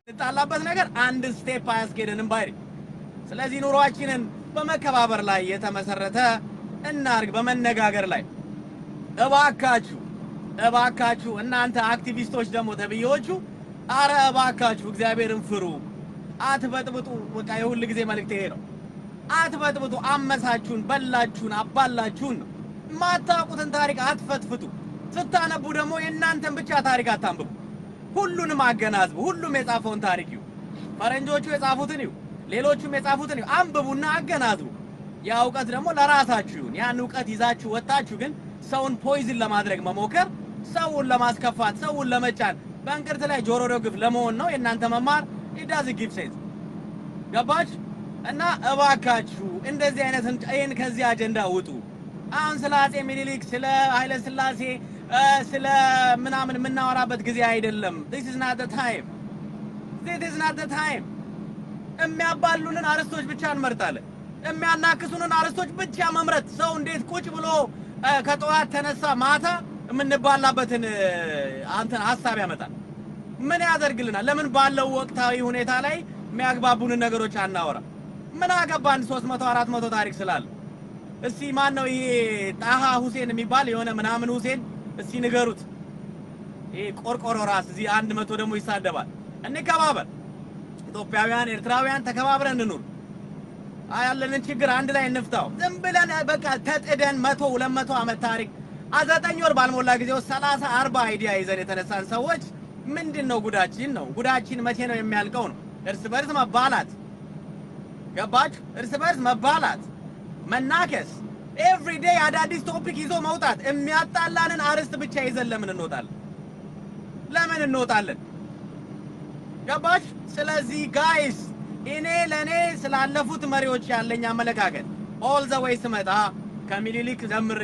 ጣላበት ነገር አንድ step አያስኬደንም ባይ። ስለዚህ ኑሯችንን በመከባበር ላይ የተመሰረተ እናርግ፣ በመነጋገር ላይ። እባካችሁ እባካችሁ እናንተ አክቲቪስቶች ደግሞ ተብዬዎቹ፣ አረ እባካችሁ እግዚአብሔርን ፍሩ፣ አትበጥብጡ። በቃ የሁል ጊዜ መልእክት ይሄ ነው። አትበጥብጡ። አመሳችሁን፣ በላችሁን፣ አባላችሁን ነው። የማታውቁትን ታሪክ አትፈትፍቱ። ስታነቡ ደግሞ የእናንተን ብቻ ታሪክ አታንብቡ። ሁሉንም አገናዝቡ። ሁሉም የጻፈውን ታሪክ ይዩ። ፈረንጆቹ የጻፉትን ይዩ፣ ሌሎቹም የጻፉትን ይዩ። አንብቡና አገናዝቡ። ያ እውቀት ደግሞ ለራሳችሁ ይሁን። ያን እውቀት ይዛችሁ ወጣችሁ ግን ሰውን poison ለማድረግ መሞከር፣ ሰውን ለማስከፋት፣ ሰውን ለመጫን፣ በእንቅርት ላይ ጆሮ ደግፍ ለመሆን ነው የእናንተ መማር። It doesn't give sense። ገባች? እና እባካችሁ እንደዚህ አይነት ይህን ከዚህ አጀንዳ ውጡ። አሁን ስለ አጼ ሚኒሊክ፣ ስለ ኃይለ ሥላሴ፣ ስለ ምናምን የምናወራበት ጊዜ አይደለም። This is not the time. This is not the time። የሚያባሉንን አርስቶች ብቻ እንመርጣለን። የሚያናክሱንን አርስቶች ብቻ መምረጥ። ሰው እንዴት ቁጭ ብሎ ከጠዋት ተነሳ ማታ የምንባላበትን አንተን ሀሳብ ያመጣል? ምን ያደርግልናል? ለምን ባለው ወቅታዊ ሁኔታ ላይ የሚያግባቡንን ነገሮች አናወራ? ምን አገባን 300 400 ታሪክ ስላለ? እስቲ ማን ነው ይሄ ጣሃ ሁሴን የሚባል የሆነ ምናምን ሁሴን፣ እስቲ ንገሩት። ይሄ ቆርቆሮ ራስ እዚህ 100 ደግሞ ይሳደባል። እንከባበር። ኢትዮጵያውያን ኤርትራውያን ተከባብረን እንኑር። ያለንን ችግር አንድ ላይ እንፍታው። ዝም ብለን በቃ ተጥደን 100 200 ዓመት ታሪክ 9 ወር ባልሞላ ጊዜ ውስጥ 30 40 idea ይዘን የተነሳን ሰዎች ምንድን ነው ጉዳችን ነው? ጉዳችን መቼ ነው የሚያልቀው ነው? እርስ በርስ መባላት፣ ገባችሁ? እርስ በርስ መባላት፣ መናከስ፣ every day አዳዲስ topic ይዞ መውጣት። የሚያጣላንን አርዕስት ብቻ ይዘን ለምን እንወጣለን? ለምን እንወጣለን? ገባችሁ? ስለዚህ guys፣ እኔ ለእኔ ስላለፉት መሪዎች ያለኝ አመለካከት all the way ስመጣ ከሚኒሊክ ጀምሬ፣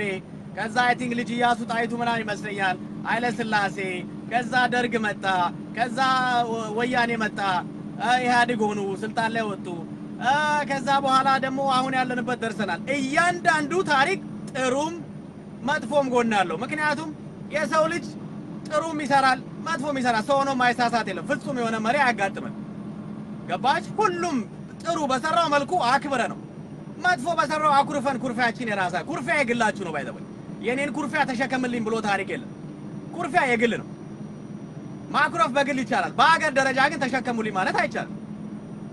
ከዛ I think ልጅ ኢያሱ፣ ጣይቱ ምናምን ይመስለኛል፣ ኃይለ ሥላሴ፣ ከዛ ደርግ መጣ፣ ከዛ ወያኔ መጣ፣ ኢህአዴግ ሆኑ፣ ስልጣን ላይ ወጡ። ከዛ በኋላ ደግሞ አሁን ያለንበት ደርሰናል። እያንዳንዱ ታሪክ ጥሩም መጥፎም ጎን አለው። ምክንያቱም የሰው ልጅ ጥሩም ይሰራል፣ መጥፎም ይሰራል። ሰው ሆኖ ማይሳሳት የለም። ፍጹም የሆነ መሪ አያጋጥምም። ገባች? ሁሉም ጥሩ በሰራው መልኩ አክብረ ነው፣ መጥፎ በሰራው አኩርፈን፣ ኩርፊያችን የራሳ ኩርፊያ የግላችሁ ነው። By the way፣ የኔን ኩርፊያ ተሸከምልኝ ብሎ ታሪክ የለም። ኩርፊያ የግል ነው። ማኩረፍ በግል ይቻላል። በሀገር ደረጃ ግን ተሸከሙልኝ ማለት አይቻልም።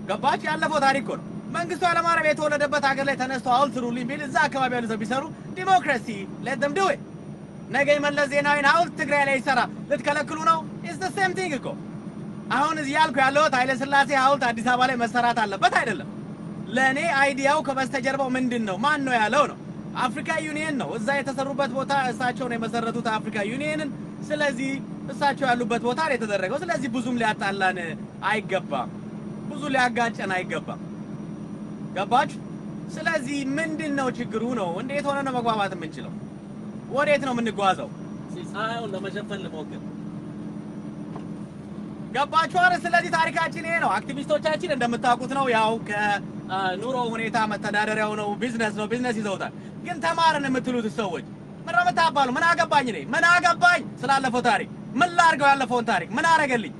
ገባች? ያለፈው ታሪክ እኮ ነው። መንግስቱ ኃይለማርያም የተወለደበት ሀገር ላይ ተነስቶ ሐውልት ስሩልኝ ቢል እዛ አካባቢ ያሉ ሰው ቢሰሩ democracy፣ let them do it። ነገ የመለስ ዜናዊን ሐውልት ትግራይ ላይ ይሰራ ልትከለክሉ ነው? It's the same thing እኮ። አሁን እዚህ ያልኩ ያለሁት ኃይለ ሥላሴ ሐውልት አዲስ አበባ ላይ መሰራት አለበት አይደለም። ለእኔ idea ው ከበስተጀርባው ምንድን ነው? ማን ነው ያለው ነው። Africa Union ነው። እዛ የተሰሩበት ቦታ እሳቸው ነው የመሰረቱት Africa Union ን። ስለዚህ እሳቸው ያሉበት ቦታ ነው የተደረገው። ስለዚህ ብዙም ሊያጣላን አይገባም፣ ብዙ ሊያጋጨን አይገባም። ገባችሁ? ስለዚህ ምንድን ነው ችግሩ ነው? እንዴት ሆነ ነው መግባባት የምንችለው? ወዴት ነው የምንጓዘው? ፀሐዩን ለመሸፈን ልሞክር። ገባችሁ አይደል? ስለዚህ ታሪካችን ይሄ ነው። አክቲቪስቶቻችን እንደምታውቁት ነው፣ ያው ከኑሮ ሁኔታ መተዳደሪያው ነው፣ ቢዝነስ ነው፣ ቢዝነስ ይዘውታል። ግን ተማርን የምትሉት ሰዎች ምን ነው የምታባሉ? ምን አገባኝ እኔ፣ ምን አገባኝ ስላለፈው ታሪክ? ምን ላድርገው? ያለፈውን ታሪክ ምን አረገልኝ?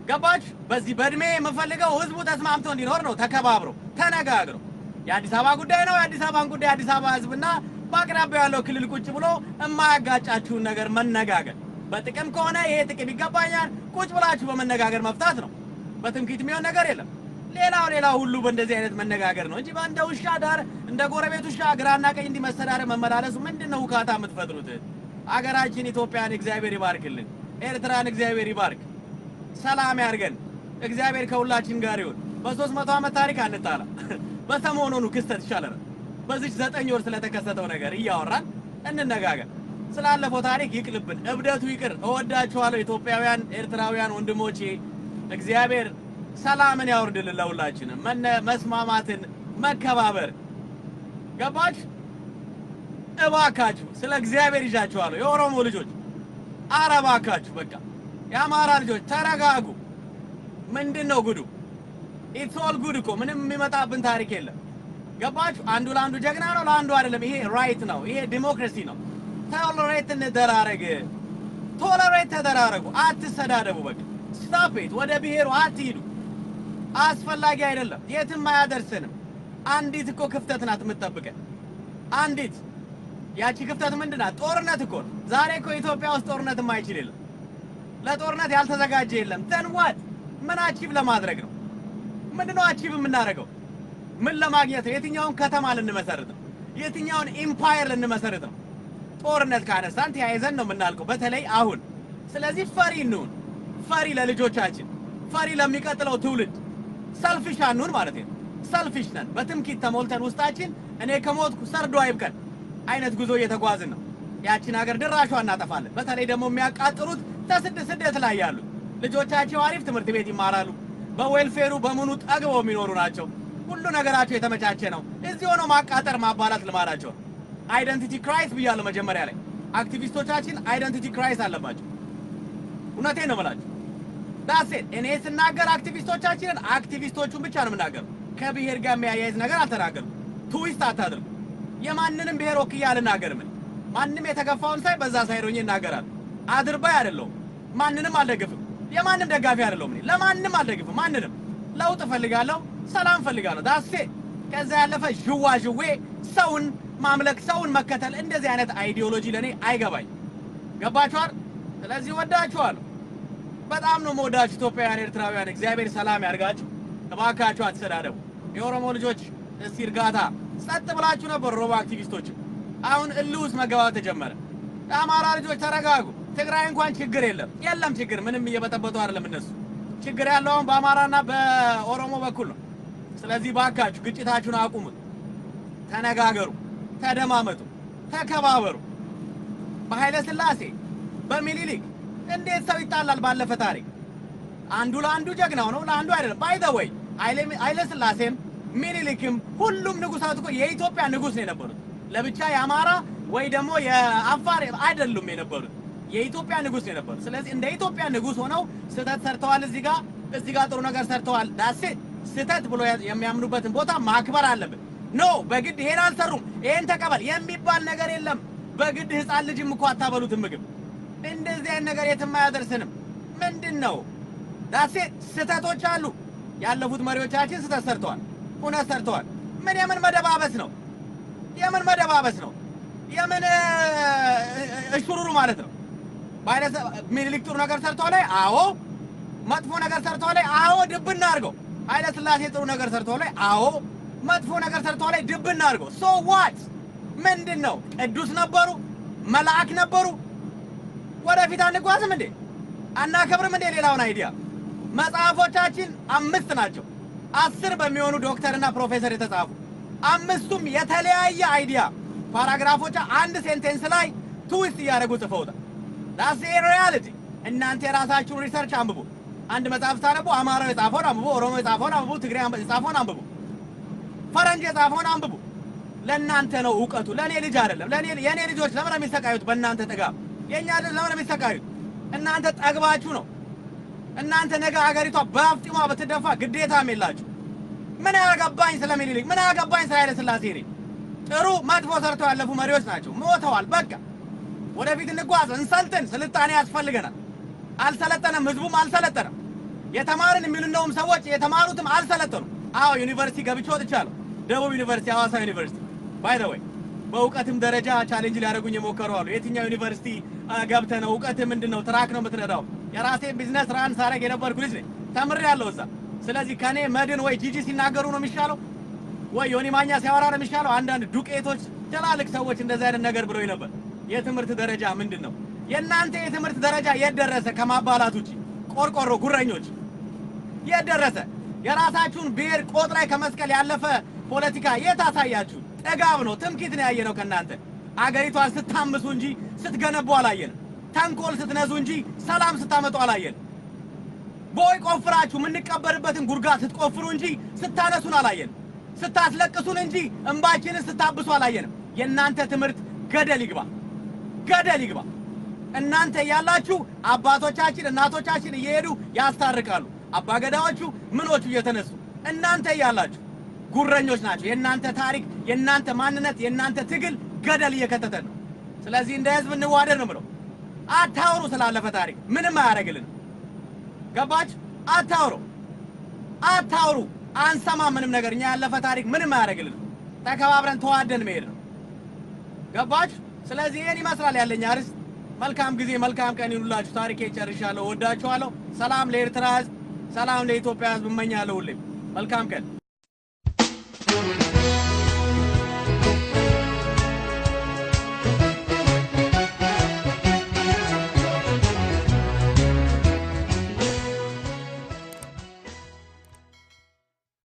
ገባችሁ? በዚህ በእድሜ የምፈልገው ህዝቡ ተስማምቶ እንዲኖር ነው፣ ተከባብሮ ተነጋግሮ። የአዲስ አበባ ጉዳይ ነው። የአዲስ አበባን ጉዳይ አዲስ አበባ ህዝብና በአቅራቢያው ያለው ክልል ቁጭ ብሎ የማያጋጫችሁን ነገር መነጋገር፣ በጥቅም ከሆነ ይሄ ጥቅም ይገባኛል፣ ቁጭ ብላችሁ በመነጋገር መፍታት ነው። በትምክህት የሚሆን ነገር የለም። ሌላው ሌላው ሁሉ በእንደዚህ አይነት መነጋገር ነው እንጂ በእንደ ውሻ ዳር እንደ ጎረቤት ውሻ ግራና ቀኝ እንዲህ መሰዳደር መመላለሱ ምንድን ነው ውካታ የምትፈጥሩት? አገራችን ኢትዮጵያን እግዚአብሔር ይባርክልን። ኤርትራን እግዚአብሔር ይባርክ። ሰላም ያርገን። እግዚአብሔር ከሁላችን ጋር ይሁን። በ300 ዓመት ታሪክ አንጣላ። በሰሞኑኑ ክስተት ይሻለናል። በዚች 9 ወር ስለተከሰተው ነገር እያወራን እንነጋገር። ስላለፈው ታሪክ ይቅልብን፣ እብደቱ ይቅር። እወዳችኋለሁ ኢትዮጵያውያን፣ ኤርትራውያን ወንድሞቼ። እግዚአብሔር ሰላምን ያወርድልን ለሁላችንም፣ መስማማትን፣ መከባበር። ገባች? እባካችሁ ስለ እግዚአብሔር ይዣችኋለሁ። የኦሮሞ ልጆች፣ አረ እባካችሁ በቃ የአማራ ልጆች ተረጋጉ። ምንድን ነው ጉዱ? It's all good እኮ፣ ምንም የሚመጣብን ታሪክ የለም። ገባችሁ? አንዱ ለአንዱ ጀግና ነው፣ ለአንዱ አይደለም። ይሄ right ነው። ይሄ ዲሞክራሲ ነው። Tolerate እንደራረግ፣ tolerate ተደራረጉ፣ አትሰዳደቡ። በቃ stop it። ወደ ብሔሩ አትሂዱ። አስፈላጊ አይደለም። የትም አያደርስንም። አንዲት እኮ ክፍተት ናት የምትጠብቀን። አንዲት ያቺ ክፍተት ምንድን ናት? ጦርነት እኮ ነው። ዛሬ እኮ ኢትዮጵያ ውስጥ ጦርነት የማይችል የለም። ለጦርነት ያልተዘጋጀ የለም። Then what? ምን achieve ለማድረግ ነው? ምንድነው achieve የምናደርገው? ምን ለማግኘት ነው? የትኛውን ከተማ ልንመሰርት ነው? የትኛውን empire ልንመሰርት ነው? ጦርነት ካነሳን ተያይዘን ነው የምናልቀው፣ በተለይ አሁን። ስለዚህ ፈሪ እንሁን። ፈሪ ለልጆቻችን፣ ፈሪ ለሚቀጥለው ትውልድ። Selfish አንሁን ማለት ነው። Selfish ነን። በትምክህት ተሞልተን ውስጣችን እኔ ከሞትኩ ሰርዶ አይብቀል አይነት ጉዞ እየተጓዝን ነው። ያችን ሀገር ድራሿ እናጠፋለን። በተለይ ደግሞ የሚያቃጥሩት ስደት ላይ ያሉት ልጆቻቸው አሪፍ ትምህርት ቤት ይማራሉ። በ welfare ኡ በምኑ ጠግበው የሚኖሩ ናቸው። ሁሉ ነገራቸው የተመቻቸ ነው። እዚህ ሆነው ማቃጠር ማባላት ልማዳቸው ነው። Identity crisis ብያለሁ መጀመሪያ ላይ። አክቲቪስቶቻችን identity crisis አለባቸው። እውነቴን ነው የምላችሁ። That's it። እኔ ስናገር አክቲቪስቶቻችንን አክቲቪስቶቹን ብቻ ነው የምናገረው። ከብሔር ጋር የሚያያይዝ ነገር አልተናገርኩም። Twist አታድርጉ። የማንንም ብሔር ወክዬ አልናገርም። እኔ ማንም የተገፋውን ሳይ በዛ side ሆኜ እናገራለሁ። አድርባይ አይደለሁም። ማንንም አልደግፍም። የማንም ደጋፊ አይደለሁም። እኔ ለማንም አልደግፍም። ማንንም። ለውጥ እፈልጋለሁ፣ ሰላም እፈልጋለሁ። That's it። ከዛ ያለፈ ዥዋ ዥዌ፣ ሰውን ማምለክ፣ ሰውን መከተል፣ እንደዚህ አይነት ideology ለእኔ አይገባኝ። ገባችኋል? ስለዚህ ወዳችኋለሁ። በጣም ነው የምወዳችሁ ኢትዮጵያውያን፣ ኤርትራውያን። እግዚአብሔር ሰላም ያርጋችሁ። እባካችሁ አትሰዳደቡ። የኦሮሞ ልጆች እስቲ እርጋታ፣ ጸጥ ብላችሁ ነበር ኦሮሞ አክቲቪስቶች። አሁን እልህ ውስጥ መገባት ተጀመረ። የአማራ ልጆች ተረጋጉ። ትግራይ እንኳን ችግር የለም፣ የለም ችግር፣ ምንም እየበጠበጡ አይደለም እነሱ። ችግር ያለው አሁን በአማራና በኦሮሞ በኩል ነው። ስለዚህ ባካችሁ ግጭታችሁን አቁሙት። ተነጋገሩ፣ ተደማመጡ፣ ተከባበሩ። በኃይለ ሥላሴ፣ በሚኒሊክ እንዴት ሰው ይጣላል? ባለፈ ታሪክ አንዱ ለአንዱ ጀግናው ነው፣ ለአንዱ አይደለም። By the way፣ ኃይለ ሥላሴም ሚኒሊክም ሁሉም ንጉሳት እኮ የኢትዮጵያ ንጉስ ነው የነበሩት። ለብቻ የአማራ ወይ ደግሞ የአፋር አይደሉም የነበሩት፣ የኢትዮጵያ ንጉስ ነው የነበሩት። ስለዚህ እንደ ኢትዮጵያ ንጉስ ሆነው ስህተት ሰርተዋል፣ እዚህ ጋር ጥሩ ነገር ሰርተዋል። That's it። ስህተት ብሎ የሚያምኑበትን ቦታ ማክበር አለብን። No፣ በግድ ይሄን አልሰሩም፣ ይሄን ተቀበል የሚባል ነገር የለም። በግድ ህፃን ልጅም እኮ አታበሉትም ምግብ። እንደዚህ አይነት ነገር የትም አያደርስንም። ምንድን ነው? That's it። ስህተቶች አሉ። ያለፉት መሪዎቻችን ስህተት ሰርተዋል፣ እውነት ሰርተዋል። ምን የምን መደባበስ ነው? የምን መደባበስ ነው? የምን እሹሩሩ ማለት ነው? ሚኒሊክ ጥሩ ነገር ሰርተዋል ላይ? አዎ። መጥፎ ነገር ሰርተዋል ላይ? አዎ። ድብና አድርገው። ኃይለ ሥላሴ ጥሩ ነገር ሰርተዋል ላይ? አዎ። መጥፎ ነገር ሰርተዋል ላይ? ድብና አድርገው። So what? ምንድን ነው? ቅዱስ ነበሩ? መልአክ ነበሩ? ወደፊት አንጓዝም እንዴ? አናከብርም እንዴ ሌላውን idea? መጽሐፎቻችን አምስት ናቸው። 10 በሚሆኑ ዶክተርና ፕሮፌሰር የተጻፉ፣ አምስቱም የተለያየ idea፣ paragraph ኦች አንድ sentence ላይ twist እያደረጉ ጽፈውታል። That's reality። እናንተ የራሳችሁን research አንብቡ። አንድ መጽሐፍ ስታነቡ አማራው የጻፈውን አንብቡ፣ ኦሮሞ የጻፈውን አንብቡ፣ ትግሬ የጻፈውን አንብቡ፣ ፈረንጅ የጻፈውን አንብቡ። ለእናንተ ነው እውቀቱ፣ ለእኔ ልጅ አይደለም። ለእኔ የእኔ ልጆች ለምን ነው የሚሰቃዩት? በእናንተ ጥጋብ የእኛ ልጅ ለምን ነው የሚሰቃዩት? እናንተ ጠግባችሁ ነው። እናንተ ነገ አገሪቷ በአፍጢሟ ብትደፋ ግዴታም የላችሁ። ምን ያገባኝ ስለ ሚኒሊክ? ምን ያገባኝ ስለ ኃይለ ሥላሴ? እኔ ጥሩ መጥፎ ሰርተው ያለፉ መሪዎች ናቸው። ሞተዋል። በቃ ወደፊት እንጓዝ፣ እንሰልጥን። ስልጣኔ ያስፈልገናል። አልሰለጠነም፣ ህዝቡም አልሰለጠነም። የተማርን የሚሉነውም ሰዎች የተማሩትም አልሰለጠኑም። አዎ፣ ዩኒቨርሲቲ ገብቼ ወጥቻለሁ። ደቡብ ዩኒቨርሲቲ፣ ሐዋሳ ዩኒቨርሲቲ። By the way፣ በእውቀትም ደረጃ challenge ሊያደርጉኝ የሞከሩ አሉ። የትኛው ዩኒቨርሲቲ ገብተህ ነው? እውቀትህ ምንድን ነው? Truck ነው የምትነዳው? የራሴን business run ሳረግ የነበርኩ ልጅ ነኝ። ተምሬያለሁ እዛ። ስለዚህ ከኔ መድን ወይ ጂጂ ሲናገሩ ነው የሚሻለው ወይ ዮኒ ማኛ ሲያወራ ነው የሚሻለው? አንዳንድ ዱቄቶች፣ ትላልቅ ሰዎች እንደዚህ አይነት ነገር ብለው ነበር። የትምህርት ደረጃ ምንድን ነው? የእናንተ የትምህርት ደረጃ የት ደረሰ? ከማባላት ውጪ ቆርቆሮ ጉረኞች የት ደረሰ? የራሳችሁን ብሔር ቆጥ ላይ ከመስቀል ያለፈ ፖለቲካ የት አሳያችሁ? ጥጋብ ነው፣ ትምክህት ነው ያየነው ከእናንተ። አገሪቷን ስታምሱ እንጂ ስትገነቡ አላየንም። ተንኮል ስትነዙ እንጂ ሰላም ስታመጡ አላየንም። ቦይ ቆፍራችሁ የምንቀበርበትን ጉድጓድ ስትቆፍሩ እንጂ ስታነሱን አላየንም። ስታስለቅሱን እንጂ እንባችንን ስታብሱ አላየንም። የእናንተ ትምህርት ገደል ይግባ፣ ገደል ይግባ። እናንተ ያላችሁ አባቶቻችን እናቶቻችን እየሄዱ ያስታርቃሉ። አባገዳዎቹ ምኖቹ እየተነሱ እናንተ እያላችሁ ጉረኞች ናቸው። የእናንተ ታሪክ፣ የእናንተ ማንነት፣ የእናንተ ትግል ገደል እየከተተን ነው። ስለዚህ እንደ ህዝብ እንዋደድ ነው የምለው። አታውሩ ስላለፈ ታሪክ፣ ምንም አያደርግልንም። ገባች? አታውሩ፣ አታውሩ፣ አንሰማ ምንም ነገር። እኛ ያለፈ ታሪክ ምንም አያደርግልንም። ተከባብረን ተዋደን መሄድ ነው። ገባች? ስለዚህ ይሄን ይመስላል ያለኝ አርዕስት። መልካም ጊዜ፣ መልካም ቀን ይሁንላችሁ። ታሪኬ ጨርሻለሁ። እወዳችኋለሁ። ሰላም ለኤርትራ ህዝብ፣ ሰላም ለኢትዮጵያ ህዝብ እመኛለሁ ሁሌም። መልካም ቀን።